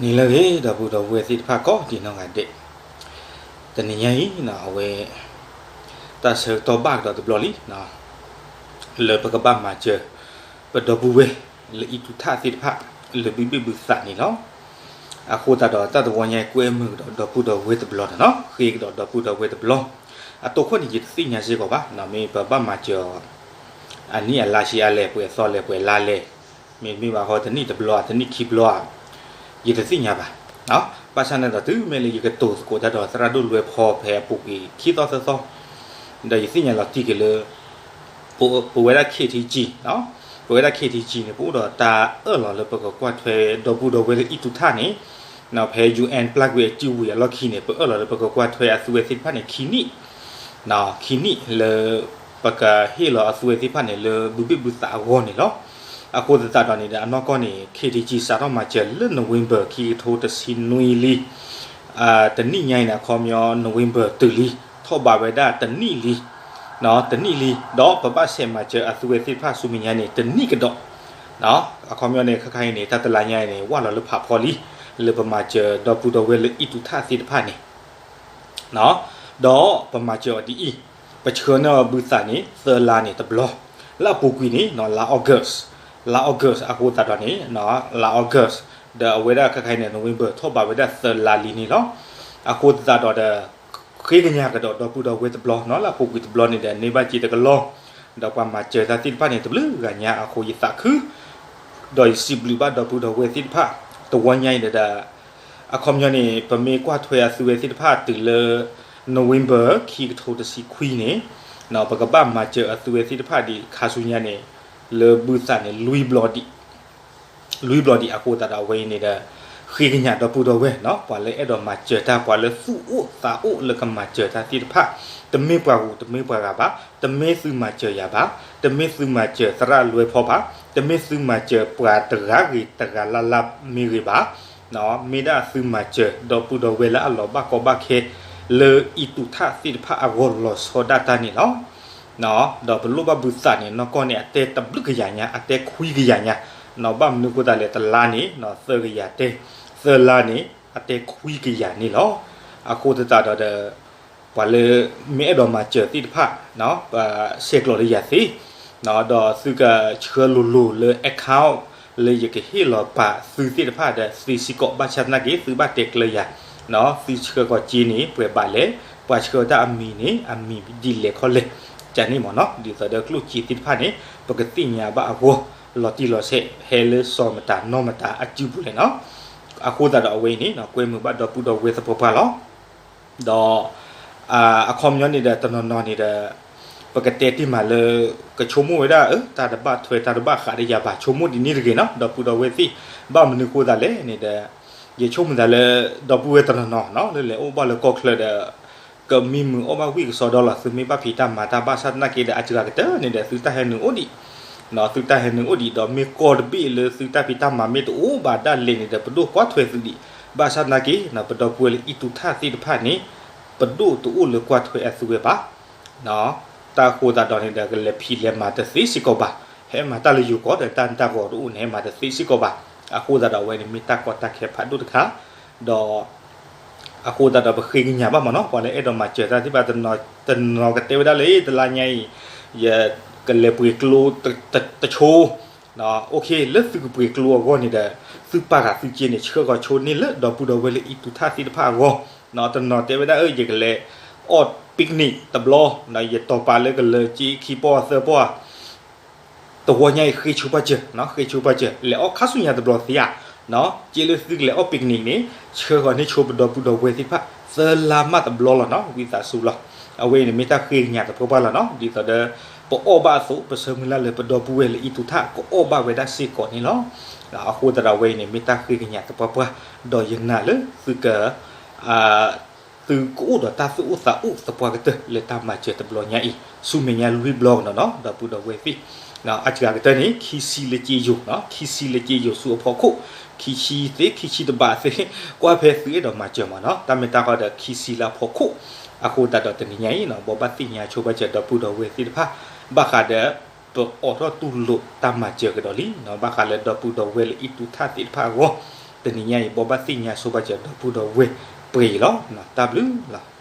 နံၤလၢအဂ့ၤ ဒီပုၢ်ဒီဝဲၢ်သ့ၣ်တဖၣ်ကိးဒံးနီၢ်ဂၤဒဲး, တနံၤညါအံၤ အဝဲ တၢ်ဆၢကတီၢ်ဘၣ်ကဒီးတဘျီလံ လၢပကဘၣ်မၤစၢၤ ပဒီပုၢ်ဝဲၢ်လၢအံၣ်တူာ်ထၣ်သ့ၣ်တဖၣ် လၢဘုဘ့ၣ်ဘုသးန့ၣ်လီၤ. အဃိသတးဒီးတၢ်တဝီညါအံၤ ကွဲမုာ်ကဒီးဒီပုၢ်ဒီဝဲၢ်တဘျီန့ၣ်လီၤ. ဃ့ကဒီးဒီပုၢ်ဒီဝဲၢ်တဘျီ, အတိခိၣ်န့ၣ် ယတသ့ၣ်ညါစ့ၢ်ကီးဘၣ်, မ့ၢ်ပဘၣ်မၤစၢၤအီၤ အနံၣ်အလါဆံးအါလဲၣ်, ပှဲၤသီလဲၣ်, ပှဲၤလါလဲၣ်, မ့တမ့ၢ်ဘၣ်ဃီ တနံၣ်တဘျီဧါ, တနံၣ်ခံဘျီဧါ, ယတသ့ၣ်ညါဘၣ်. ဘၣ်ဆၣ်န့ၣ်ဒီး တုၤမ့ၢ်လၢယကတိၤသကိးတၢ်ဒီးသရၣ်ဒိၣ်လွဲဖီဖဲအပူၤကွံာ်ခံသီသၢသီ, ဒီးယသ့ၣ်ညါလီၤတံၢ်က့ၤလၢ ပဝဲဒၣ် KTG, ပဝဲဒၣ် KTG န့ၣ် ပအိၣ်ဒီးတၢ်အၢၣ်လီၤလၢပကကွၢ်ထွဲဒီပုၢ်ဒီဝဲၢ်လၢအံၣ်တူာ်ထၣ်န့ၣ်, ဖဲ UN ပျၢ်ကွံာ်အစုပူၤအလီၢ်ခံန့ၣ် ပအၢၣ်လီၤလၢပကကွၢ်ထွဲအသုဝဲသ့ၣ်တဖၣ်န့ၣ် ခံနံၣ်, ခံနံၣ်လၢ ပကဟ့ၣ်လီၤအသုဝဲသ့ၣ်တဖၣ်န့ၣ် လၢဘုဘ့ၣ်ဘုသးအဂီၢ်န့ၣ်လီၤ. အဃိသတးဒီးန့ၣ်ဒီး အနီၢ်ကီၢ်န့ၣ် KTG စးထီၣ်မၤစၢၤလၢ November ခံကထိတဆံနွံလံ. တနံၣ်ညါအံၤန့ၣ် အခီပညီ November တုၤလံ, ထီၣ်ဘးဝဲဒၣ်တနံၣ်လံ, တနံၣ်လံ, ဒီးပဘၣ်ဆဲးမၤစၢၤအသုဝဲသ့ၣ်တဖၣ်ဆူမဲာ်ညါန့ၣ် တနံၣ်ကဒီး. အခီပညီန့ၣ် ခဲခါအံၤန့ၣ် တၢ်တလါညါအံၤန့ၣ် ဝၢ်လီၤလၢဖးဖီလံ, လၢပမၤစၢၤဒီပုၢ်ဒီဝဲၢ်လၢအံၣ်တူာ်ထၣ်သ့ၣ်တဖၣ်န့ၣ် ဒီးပမၤစၢၤအီၤဒ်အံၤ, ပဆှၢန့ၢ်အီၤဘုသးန့ၣ် သၢလါန့ၣ်တဘျီ, လၢအပူၤကွံာ်န့ၣ် လါ August, လါ August အဃိသတးဒီးန့ၣ် လါ August ဒီးအဝဲဒၣ်ခဲခါအံၤန့ၣ် November ထီၣ်ဘးဝဲဒၣ်သၢလါလံန့ၣ်လီၤ. အဃိသတးဒီးဒီး ဃ့ကညးကဒီးဒီပုၢ်ဒီဝဲၢ်တဘျီန့ၣ် လၢအပူၤကွံာ်တဘျီန့ၣ်ဒီး န့ၢ်ဘၣ်စ့တကလီၢ်, ဒီးပှၤမၤစၢၤတၢ်သ့ၣ်တဖၣ်န့ၣ် တဘျုးဂၤညါအဃိ ယသးခု ဒီးယစံးဘျုးဘၣ်ဒီပုၢ်ဒီဝဲၢ်သ့ၣ်တဖၣ်, တဝီညါအံၤဒီး အခီပညီန့ၣ် ပမ့ၢ်ကွၢ်ထွဲအသုဝဲသ့ၣ်တဖၣ်တုၤလၢ November ခံကထိတဆံခွံန့ၣ်, ပကဘၣ်မၤစၢၤအသုဝဲသ့ၣ်တဖၣ်ဒံးခါဆူညါန့ၣ် လၢဘုသးန့ၣ် လွံၢ်ဘျီဒံး, လွံၢ်ဘျီဒံးအဃိသတးဒီး အဝဲအံၤန့ၣ်ဒီး ဃ့ကညးဒီပုၢ်ဒီဝဲၢ်, ပှၤလၢအဲၣ်ဒိးမၤစၢၤတၢ်, ပှၤလၢသူၣ်အိၣ်သးအိၣ်လၢကမၤစၢၤတၢ်သ့ၣ်တဖၣ်, တမ့ၢ်ပှၤဂုၤတမ့ၢ်ပှၤဂၤဘၣ်, တမ့ၢ်သုမၤစၢၤယၤဘၣ်, တမ့ၢ်သုမၤစၢၤသရၣ်လွဲဖီဘၣ်, တမ့ၢ်သုမၤစၢၤပှၤတဂၤဂ့ၤတဂၤလၢ်လၢ်မ့ၢ်ဂ့ၤဘၣ်, မ့ၢ်ဒၣ်သုမၤစၢၤဒီပုၢ်ဒီဝဲၢ်လၢအလီၤဘၣ်ကီဘၣ်ခဲ လၢအံၣ်တူာ်ထၣ်သ့ၣ်တဖၣ်အဂီၢ်လီၤဆီဒၣ်တၢ်န့ၣ်လီၤ. ဒီးပလိၣ်ဘၣ်ဘုသးန့ၣ် နီၢ်ကီၢ်န့ၣ် အတဲတဘျုးကယၤညါ, အတဲခွံကယၤညါ, ဘၣ်မနုၤအဃိသတးလဲၣ် တလါန့ၣ် သၢကယၤတဲ, သၢလါန့ၣ် အတဲခွံကယၤန့ၣ်လီၤ. အဃိသတးဒီးဒီး ပှၤလၢမ့ၢ်အဲၣ်ဒိးမၤစၢၤသ့ၣ်တဖၣ် ပဆဲးကျိးလၢယၤသ့, ဒီးသုကဆှၢလိၤလိၤလၢ account လၢယကဟ့ၣ်လီၤပာ်သုသ့ၣ်တဖၣ်ဒီးသ့စ့ၢ်ကီး, ဘၣ်ဆၣ်သနာ်က့ သုဘၣ်တဲကျၢၤယၤ, သုဆှၢကီးစ့န့ၣ် ပှဲၤဘးလဲၣ်, ပှၤဆှၢတၢ်အမံၤန့ၣ် အမံၤဒ်လဲၣ်ခီလဲၣ်, ကန့ၣ်မ့ၢ်နီၤ, ဒ်သိးဒီးကျိၣ်စ့သ့ၣ်တဖၣ်န့ၣ် ပကသ့ၣ်ညါဘၣ်အဂီၢ် လီၤတံၢ်လီၤဆဲး ဟဲလၢစီၤမတၤနီၢ်မတၤအစုပူၤလဲၣ်နီၤ. အဃိသတးဒီးအဝဲအံၤန့ၣ် ကွဲမုာ်ဘၣ်ဒီပုၢ်ဒီဝဲၢ်သပှၢ်ပှၢ်လီၤ. ဒီး အခီပညီန့ၣ်ဒီး တနီၤနီၤန့ၣ်ဒီး ပကတဲတ့ၢ်မးလၢ ကဆိကမိၣ်ဝဲဒၣ် တၢ်တဘၣ်ထွဲတၢ်တဘၣ်ဃးဒီးယၤဘၣ်, ဆိကမိၣ်ဒ်န့ၣ်တဂ့ၤနီၤ ဒီပုၢ်ဒီဝဲၢ်သ့ၣ်, ဘၣ်မနုၤဃိသတးလဲၣ်န့ၣ်ဒီး ယဆိကမိၣ်သးလၢ ဒီပုၢ်ဝဲၢ်တနီၤနီၤ လၢလဲၤအိၣ်ဘၣ်လၢကီၢ်ချၢဒီး ကမံမုာ်အိၣ်ဘၣ်ဝံၣ်ကစီဒီလီၤ, သုမ့ၢ်ဘၣ်ဖံးတၢ်မၤတၢ်ဘၣ်ဆၣ်သနာ်က့ဒီး အစှၤကတၢၢ်န့ၣ်ဒီး သုတၢ်ဟဲနုာ်အိၣ်ဒံး, သုတၢ်ဟဲနုာ်အိၣ်ဒံး, ဒီးမ့ၢ်ကီၢ်တဘ့ၣ်လၢသုတၢ်ဖံးတၢ်မၤမ့ၢ်တအိၣ်ဘၣ်ဒၣ်လဲာ်န့ၣ်ဒီး ပဒိၣ်ကွၢ်ထွဲသုဒံး, ဘၣ်ဆၣ်သနာ်က့ ပဒီပုၢ်ဝဲၢ်လၢအံၣ်တူာ်ထၣ်သ့ၣ်တဖၣ်န့ၣ် ပဒိၣ်တအိၣ်လၢကွၢ်ထွဲအသုဝဲဘၣ် တၢ်အဃိသတးဒီးန့ၣ်ဒီး ကလဲၤဖံးလဲၤမၤတသ့စ့ၢ်ကီးဘၣ်, ဟဲမၤတၢ်လၢယိၤကီၢ်ဒီး တၢ်နတၢ်ဂီၤတအိၣ်န့ၣ် ဟဲမၤတသ့စ့ၢ်ကီးဘၣ်. အဃိသတးဒီး အဝဲန့ၣ်မ့ၢ်တၢ်ကီတၢ်ခဲဖးဒိၣ်တခါ, ဒီး အဃိသတးဒီး ပဃ့ကညးဘၣ်မ့ၢ်နီၤ ပှၤလၢအဲၣ်ဒိးမၤစၢၤတၢ်သ့ၣ်တဖၣ်, တနီၤကတဲဝဲဒၣ်လၢ တလါညါအံၤ ယကလဲၤပှ့ၤကျိ တဆိ OK လၢသုကပှ့ၤကျိအဂီၢ်န့ၣ်ဒီး သုပာ်ဃာ်သုစ့န့ၣ် ဆှၢဃီၤဆိန့ၢ်လၢဒီပုၢ်ဒီဝဲၢ်လၢအံၣ်တူာ်ထၣ်သ့ၣ်တဖၣ်အဂီၢ်, တနီၤတဲဝဲဒၣ် ယကလဲၤအီၣ် picnic တဘျီ, ယတီၤပာ်လၢကလၢၤစ့ခံပီၢ်သၢပီၢ် တဝီညါအံၤ ဃ့ဆိပာ်စၢၤ, ဃ့ဆိပာ်စၢၤ လဲၤအီၣ်ခါဆူညါတဘျီသ့ဧါ, စ့လၢသုကလဲၤအီၣ် picnic န့ၣ် ဆှၢဃီၤန့ၢ်ဆိပဒီပုၢ်ဒီဝဲၢ်သ့ၣ်တဖၣ် သၢလါမးတဘျီလီၤနီၤ ဝံသးစူၤလီၤ. အဝဲအံၤန့ၣ် မ့ၢ်တၢ်ဃ့ကညးသပှၢ်ပှၢ်လီၤနီၤ, ဒ်သိးဒီး ပအီၣ်ဘၣ်အသိး ပဆၢမုၢ်လၢ်လၢပဒီပုၢ်ဝဲၢ်လၢအံၣ်တူာ်ထၣ် ကအီၣ်ဘၣ်ဝဲဒၣ်စ့ၢ်ကီးန့ၣ်လီၤ. အဃိသတးဒီး အဝဲအံၤန့ၣ် မ့ၢ်တၢ်ဃ့ကညးသပှၢ်ပှၢ်, ဒီးယနာ်လၢသုက သုကအိၣ်ဒီးတၢ်သူၣ်အိၣ်သးအိၣ်သပှၢ်ကတၢၢ်လၢတၢ်မၤစၢၤတဘျီညါအံၤ ဆူမဲာ်ညါလွံၢ်ဘျီကဒီးနီၤ ဒီပုၢ်ဒီဝဲၢ်သ့ၣ်, အစှၤကတၢၢ်န့ၣ် ခံဆံလၢက့ယိၤ, ခံဆံလၢက့ယိၤဆူအဖီခိၣ်, ခံဆံသ့ ခံဆံတဘၣ်သ့ ကွၢ်ဖဲသုအဲၣ်ဒိးမၤစၢၤမ့ၢ်နီၤ, တၢ်မ့ၢ်တၢ်ဃီဒီး ခံဆံလၢအဖီခိၣ်, အဃိသတးဒီးတနံၤညါအံၤ ဘိးဘၣ်သ့ၣ်ညါဆိပာ်စၢၤဒီပုၢ်ဒီဝဲၢ်သ့ၣ်တဖၣ်, ဘၣ်ဃးဒီး ပအိးထီၣ်တူၢ်လိာ်တၢ်မၤစၢၤကဒီးလံ, ဘၣ်ဃးလၢဒီပုၢ်ဒီဝဲၢ်လၢအံၣ်တူာ်ထၣ်သ့ၣ်တဖၣ်အဂီၢ်, တနံၤညါအံၤ ဘိးဘၣ်သ့ၣ်ညါဆိဘၣ်စၢၤဒီပုၢ်ဒီဝဲၢ်ပှဲၤအံၤလီၤ. တၢ်ဘျုးလီၤ.